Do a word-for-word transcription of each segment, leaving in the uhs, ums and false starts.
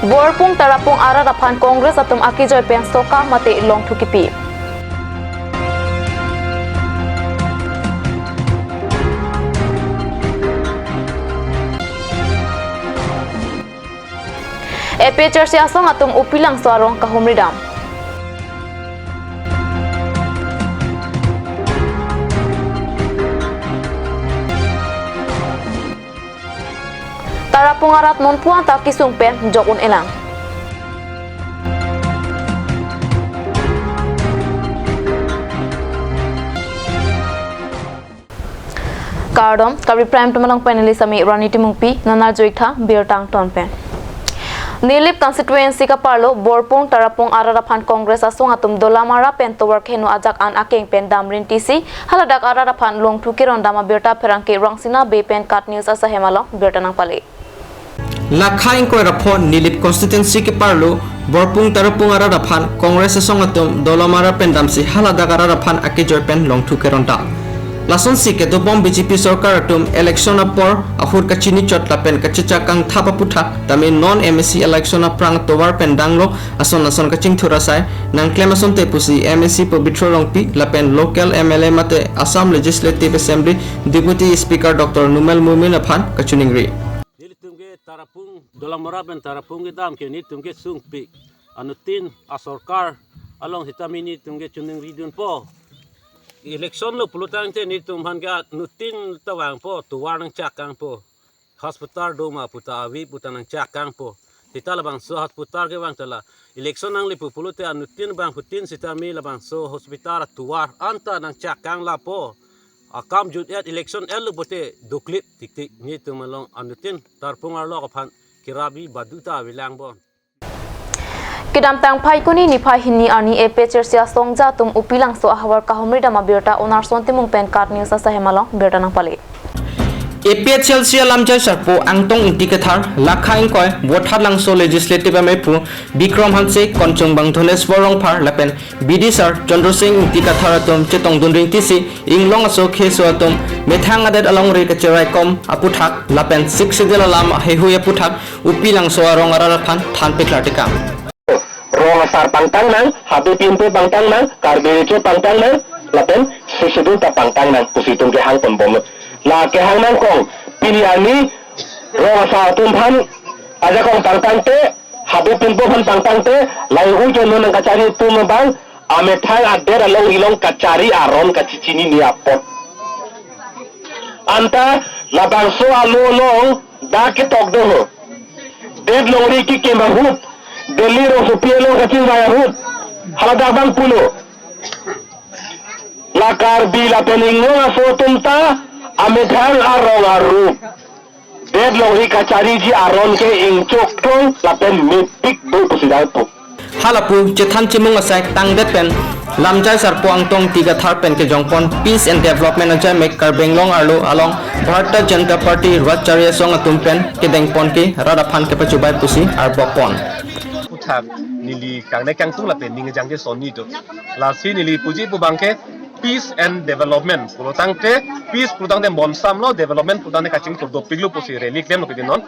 Borpung Tarapung arat aphan Congress atum akejoi pen soka mate longthu kipi. A P H L C asong atum Upilangso arong kahumri dam. Tarapung arat non puan ta kesung pen jok un-elang. Kardom, Karbi Prime Time along panelist ami Rani Timungpi, non arjuik tha birta angton pen. Nilip constituency kaparlo Borpung Tarapung arat aphan Congress asong atum Dolamara pen tovar keheno ajak an akeng pen dam rinti si haladak arat aphan longthu keron dam abirta pherangke Rangsina Bey pen KAT News asahem along birta nangpale. Lakha ingkoi ra pho Nilip constituency keparlo Borpung Tarapung arat aphan Congress asong atum Dolamara pen damsi haladak arat aphan akejoi pen longthu keron dam. Lasonsi kedobom B J P sorkar atum election apor ahut kachini chot lapen kachichak kangthap aputhak tame non M A C election aphrang tovar pen danglo ason ason kachingthur asai nangklem asonte pusi M A C Pobitro Rongpi lapen local M L A mate Assam Legislative Assembly Deputy Speaker Doctor Numal Momin aphan kachiningri. Nelitum ke Tarapung, Dolamara pen Tarapung kedam ke nelitum ke sungpik. Anuttin asorkar along sitame nelitum ke chiningri dunpo. Election lo pulotangte nelitum aphan ke anuttin ta vangpo, tovar nangchak kangpo. Hospital do ma pu ta ave pu ta nangchak kangpo. Sita labangso hospital kevang ta la election nangle pu pulote anuttin bangphutin sitame labangso hospital atovar anta nangchak kang lapo. Akam jut-et election etlo pote doklip tiktik nelitum along anuttin Tarapung arlo aphan kerabi badu ta avelang bon. Kedamtang Phaikuni niphai hini arni A P H L C asongja atum Upilangso ahavar kahumri dam abirta Onarsong Timung pen KAT News asahem along birta nangpale. A P H L C alamjai sarpo Angtong Ingti Kathar, Lakha ingkoi, Vothatlangso Legislative amephu Bikrom Hanse, Konchongbang Dhoneswar Rongphar lapen B D sir Chandra Sing Ingti Kathar atum chetongdun rinti si inglong aso keso atum methang adet alongri kacheraikom aputhak lapen Sixth Schedule alam heihui aputhak Upilangso arong arat aphan than peklar tekang. Rong asar pangtang nang, habe pinpo pangtang nang, Karbi Recho pangtang nang, lapen Sixth Schedule ta pangtang nang pusi itum kehang ponbomlo. La kehang nangkok, pini arni rong asar atum aphan ajakong pangtangte, habe pinpo aphan pangtangte, laheihui ke non nangkachari atum abang, amethang adet alongri along kachari aron kachechinine apot. Anta labangso alo along dak ketok do ho. Det longri kekim ahut, Delhi rongsopi along kachingvai ahut, haladak abang pulo. La Karbi lapen inglong aso atum ta amethang arong arup, det longri kachariji aron ke ingchok thong lapen mepik do pusi dai pu. Halapu chethan chimung asai tangdet pen lamjai sarpo Angtong Ingti Kathar pen kejongpon Peace and Development ajai mek Karbi Anglong arlo along Bharatiya Janata Party rat chari asong atum pen kedengpon ke rat aphan kepachubai pusi arbokpon. Aputhak neli kangnek kangtung lapen ning kejang ke sonni do. Lasi neli puji pu abang ke peace and development pulotangte, peace pulotangte monsam lo, development pulotangte kachingthur dopiklo pusi rally klemlo kedinon.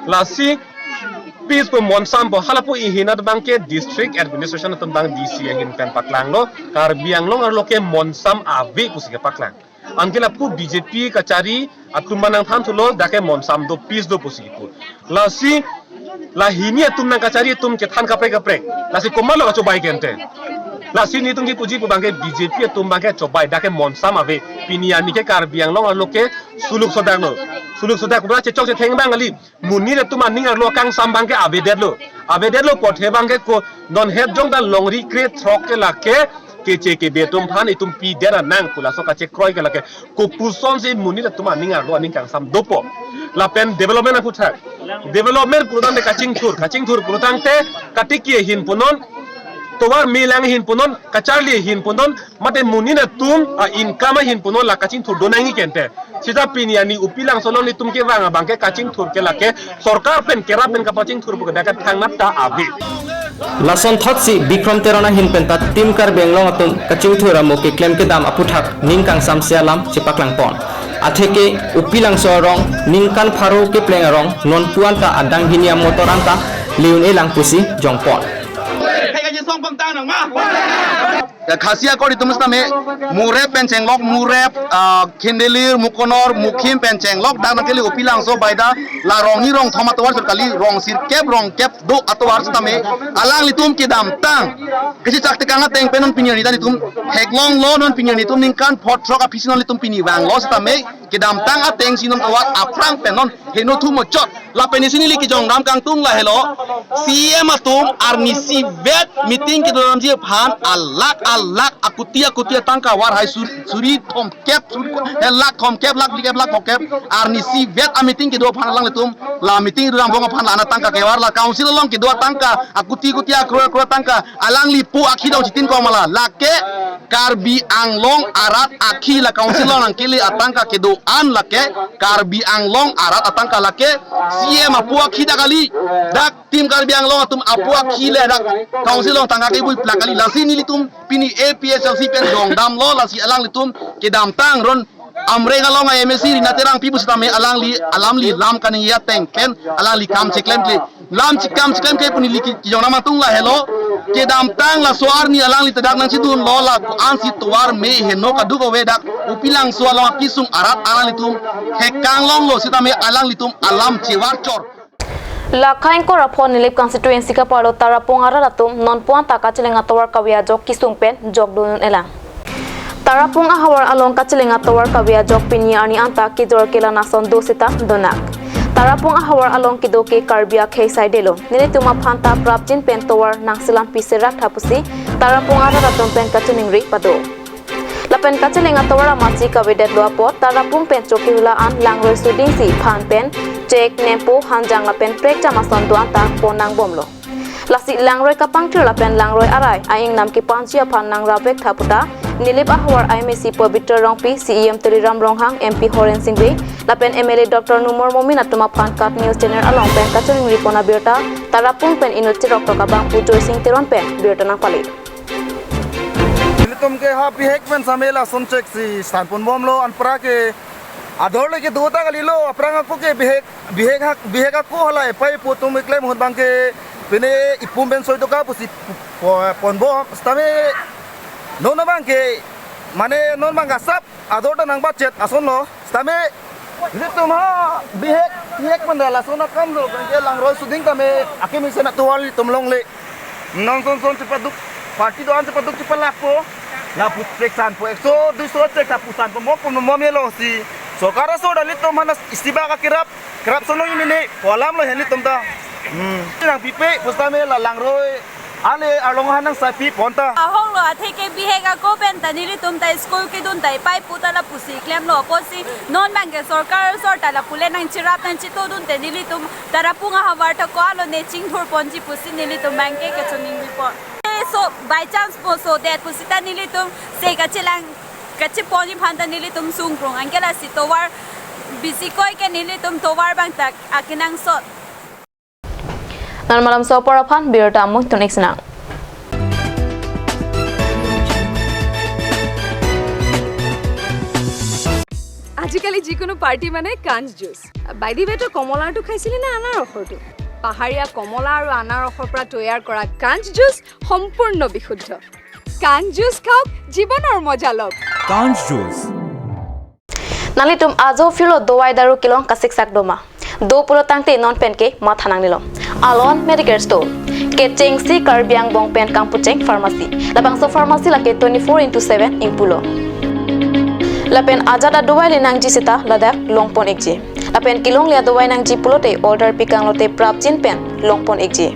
Lasi peace pu monsampo, halapu ihinat abang ke district administration atum abang D C ahin pen paklanglo, Karbi Anglong arlo ke monsam ave pusi kepaklang. Anke lapu B J P kachari atum abang nangthan thulo, dak ke monsam do, peace do pusi pu. Lasi lahini atum nangkachari atum kethan kaprek kaprek. Lasi komatlo kachobai kente. Lasi nelitum kepuji pu abang ke B J P atum abang ke chobai, dak ke monsam ave. Pini arni ke Karbi Anglong arlo ke suluk sodak lo. Suluk sodak pura chechok chetheng abang kali. Monit atum aning arlo kangsam abang ke avedetlo. Avedetlo apot he abang ke ko non het jong ta longri kre throk ke lake keche kebe atum aphan itum pidet ra nang pu laso kachekroi ke lake. Kopuson si monit atum aning arlo aning kangsam dopo. Lapen development aputhak. Development pulotangte kachingthur, kachingthur pulotangte katiki ahin punon, tovar melang ahin punon, kacharli ahin punon, mate monit atum a-income ahin punon la kachingthur donangji kente. Sita pini arni Upilangso along nelitum kevang abang ke kachingthur ke lake sorkar pen kerap pen kapachingthur pu ke dak ke thangnat ta ave. Lason thotsi Bikrom Teron ahin pen ta Team Karbi Anglong atum kachingthur amo keklem kedam aputhak ning kangsamse alam chepaklangpon. Atheke Upilangso arong ningkan pharo kepleng arong non puan ta adang hini amotor anta Liun elang pusi jongpon. Ya, Khasi akor itum sitame, Murep pen chenglok, Murep, ah, Khendelir, Mukonor, Mukhim pen chenglok, dak nangkele Upilangso baida, la rong ni rong thom atovar sirkali, rong sirkep, rong kep do atovar sitame, alanglitum kedamtang. Kisi chak tekang ateng pen non pini arni ta nelitum, theklonglo non pini arni tum ningkan phongo throk aphi si non nelitum pini vanglo sitame, kedamtang ateng si non tovar aphrang pen non heno thu mochot. Lapen isi neli kejongdam kangtung lahelo. C E M atum arnisi vet meeting kedodamji aphan alakh alakh akuti akuti atangka var hai sur-, suri thomkep, suri ko-, eh, lakh thomkep, lakh phlikep, lakh phokep. Arnisi vet a meeting kedo aphan alanglitum, la meeting kedodam vong aphan la-an atangka kevar, la council along kedo atangka akuti akuti akroi akroi atangka alangli pu akhi dong chitin kong ma la. Lake Karbi Anglong arat akhi, la council along nangkele atangka kedo-an lake Karbi Anglong arat atangka, lake C E M apu akhi dak kali, dak Team Karbi Anglong atum apu akhi le dak council along tangka kebui plak kali. Lasi nelitum pini A P H L C pen jongdamlo, lasi alanglitum kedamtang ron Amreng along a M A C Rina Terangpi pusitame alangli alamli lam kaningje ateng pen alangli kam cheklemkle. Lam chekam cheklemkle pu neli kejongdam kangtung lahelo. Kedamtang laso arni alangli ta dak nangchedunlo, la ko-ansi tovar me heno kadokave dak Upilangso along akesung arat alanglitum hekang longlo sitame alanglitum alam chevar chor. Lakha ingkoi ra pho Nilip constituency kaparlo Tarapung arat atum nonpu anta kacheleng atovar kave ajok kesung pen jokdun un-elang. Tarapung ahavar along kacheleng atovar kave ajok pini arni anta kejor kelang ason do seta donak. Tarapung ahavar along kedo ke Karbi akhei saidelo. Nelitum aphan ta prapjin pen tovar nangselam pi serak tha pusi Tarapung arat atum pen kachiningri pado. Lapen kacheleng atovar amatsi kavedetlo apot Tarapung pen Chokihola an langroi sudingsi phan pen chek, nempo, hanjang lapen prekjam ason do-an ta pon nangbomlo. Lasi langroi kapangthir lapen langroi arai a-ingnam kepanji aphan nangrap vek tha puta Nilip ahavar I M A C Pabitra Rongpi, C E M Tuliram Ronghang, M P Horen Sing Bey lapen M L A Doctor Numal Momin atum aphan KAT News Channel along pen kachiningri pon abirta Tarapung pen inut cherok tok abangphu Joysing Teron pen birta nangpale. Nelitum ke ha bihek pen same lason chek si stand ponbomlo, anpra ke ador le kedo ta kalilo, aphrang ako ke bihek, bihek hak, bihek ako hala epai pu atum keklem ahut abang ke pine ipum pen soi toka pusi po-, ponbom, sitame non abang ke mane non abang ke asap ador ta nangbachet asonlo. Sitame nelitum ha bihek bihek pen da lason akam lo, abang ke langroi suding tame akimi sena tual nelitum longle. Non son son chepaduk, party do-an chepaduk chepalakpo. Lapu chek sanpo, ekso duiso chek ta pu sanpo, mo pu mo melo si. Sorkar aso da nelitum hana isi bak akerap, kerap sonong imine, pu alam lo he nelitum ta. Hmm. Nangpipe, pusitame la langroi ale arlong han nangsaipi pon ta. Ahong lo athe ke bihek ako pen ta nelitum ta school kedun ta epai pu ta lapusi klemlo apotsi non abang ke sorkar sor ta lapu le nangcherap nangchetodun te nelitum Tarapung ahavar ta ko-an lo ne chingthur ponji pusi nelitum abang ke kachiningri pon. Eh, so by chance po so det pusita nelitum se kachelang kacheponji aphan ta nelitum sungkrung anke lasi tovar bisi koi ke nelitum tovar abang ta akenangsot. Non malom so apor aphan birta amui tun-ik sinang. আজিকালি যিকোনো পাৰ্টি মানে কাঞ্চ juice. By the ৱে, তই কমলাৰটো খাইছিলি নে আনাৰসৰটো? পাহাৰীয়া কমলা আৰু আনাৰসৰ পৰা তৈয়াৰ কৰা কাঞ্চ জুচ সম্পূৰ্ণ বিশুদ্ধ। কাঞ্চ জুচ খাওক, জীৱনৰ মজা লওক। Kanj Juice. Nanglitum ajo phirlo dovai daru kelong kasiksak doma. Do pulo tangte non pen ke matha nangnelo. Alon Medicare Store. Kechengsi Karbi angbong pen kangpucheng pharmacy. Labangso pharmacy lake twenty-four into seven ingpulo. Lapen ajat adovai le nangji seta ladak longpon-ikji. Lapen kelongle adovai nangji pulote order pikanglote prapjin pen longpon-ikji.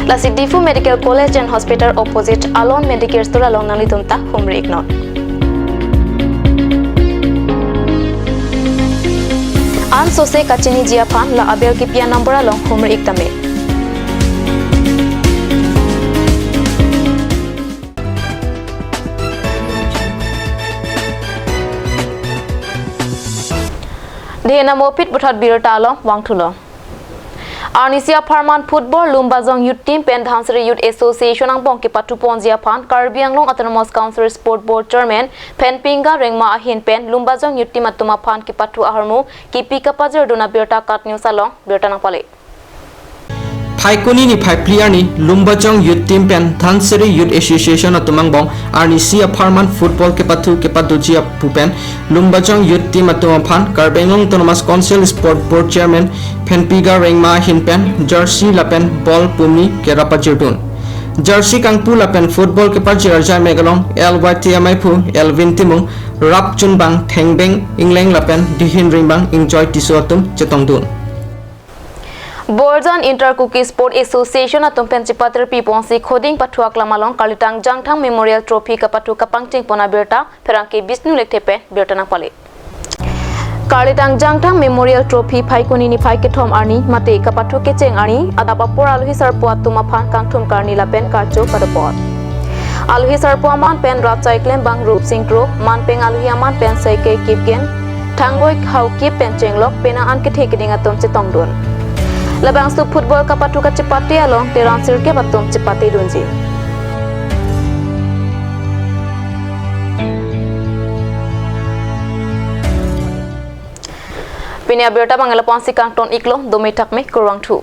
Lasi Diphu Medical College and Hospital opposite Alon Medicare Store along nanglitum ta humri-iknon. Ansose kachiniji aphan la abel kipi anumber along humri-ik tame. Dei namo pit puthot birta along vangthulo. Arnisi apharman football Lumbajong Youth Team pen Dhansiri Youth Association angbong kepathuponji aphan Karbi Anglong Autonomous Council Sport Board Chairman Phenpinga Rengma ahin pen Lumbajong Youth Team atum aphan kepathu ahormu kipi kapajirdun abirta KAT News along birta nangpale. Phaikuni niphai phli arni Lumbajong Youth Team pen Dhansiri Youth Association atum angbong arnisi apharman football kepathu kepadoji apu pen Lumbajong Youth Team atum aphan Karbi Anglong Autonomous Council Sport Board Chairman Phenpinga Rengma ahin pen jersey lapen ball pumni kera pajirdun. Jersey kangpu lapen football kepajir ajai mek along L Y T M I phu Elvin Timung, rap chunbang Thengbeng Ingleng lapen dihin ringbang Enjoy Tisso atum chetongdun. Borjan Inter Kuki Sport Association atum pen chepatirpi ponsi khoding pathu aklam along Karlitang Jangthang Memorial Trophy kapathu kapangcheng pon abirta pherangke Bishnu Lekthe pen birta nangpale. Karlitang Jangthang Memorial Trophy Phaikuni niphai kethom arni mate kapathu kecheng arni adap apor alohi sarpo atum aphan kangthum karni lapen karcho padopon. Alohi sarpo aman pen Rachai Klembang Rupsing Kro, manpeng alohi aman pen Seike Kipgen, Thangboi Haokip pen chenglok penang an kethe keding atum chetongdun. Labangso football kapathu kachepate along teran sirkep atum chepatedunji. Pini abirta bang lapu-ansi kangton iklo, dome thakme, kurvangthu.